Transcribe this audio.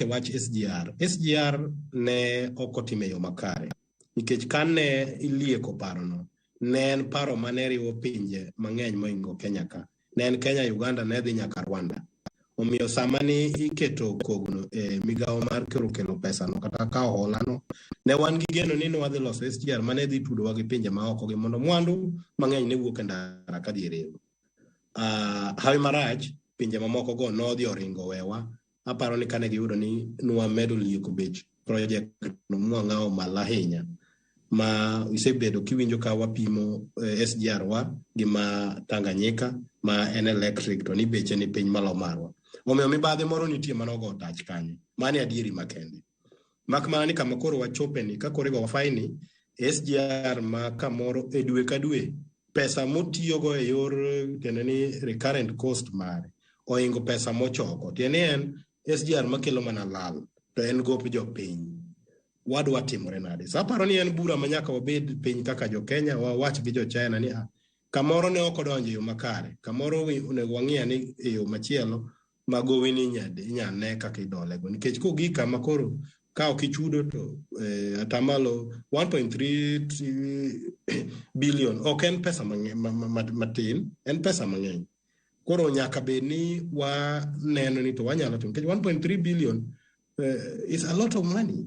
e wach SGR, SGR ne ok otime e yo makare nikech kane ilieko parono ne en paro mane riwo pinje mang'eny moingo Kenya ka. Ne en Kenya, Uganda ne dhi nyaka Rwanda. Omiyo sama ni iketo kogno e migawo mar kero kelo pesano kata kawo holano, ne wan gi geno ni ne wadhi loso SGR mane dhi tudowa gi pinje maoko gi mondo mwandu mang'eny ne wuok e ndara kadhi e reru. Hawi marach, pinje mamoko go nodhi oringo wewa. Aparo ni kane giyudo ni nwamedo lieko bech project no mwang'awo malo ahinya ma isebedo kiwinjo ka wapimo SGR wa gi ma Tanganyika ma en electric to ni beche ni piny malo marwa. Omiyo mibadhi moro nitie manogo tach kanyo. Mano e adieri makende. Mak mana ni kama koro wachope ni ka koro igowa faini SGR ma kamoro e dwe ka dwe pesa motiyogo e yor tiende ni recurrent cost mare oingo pesa mochoko. Tiende ni en SGR makelo mana lal to en gop jopiny. Wadwa timore nade? So aparo ni en bura ma nyaka wabed piny kaka jo Kenya wawach gi jo China ni ah, kamoro ne ok odonjo e yo makare, kamoro onego wang'i ane e yo machielo ma gowi ni inya ne kaka idolego nikech kogik kama koro ka ok ichudo to atamalo 1.3 billion ok en pesa matin, en pesa mang'eny. Koro nyaka bed ni waneno ni to wanyalo timo nikech 1.3 billion is a lot of money.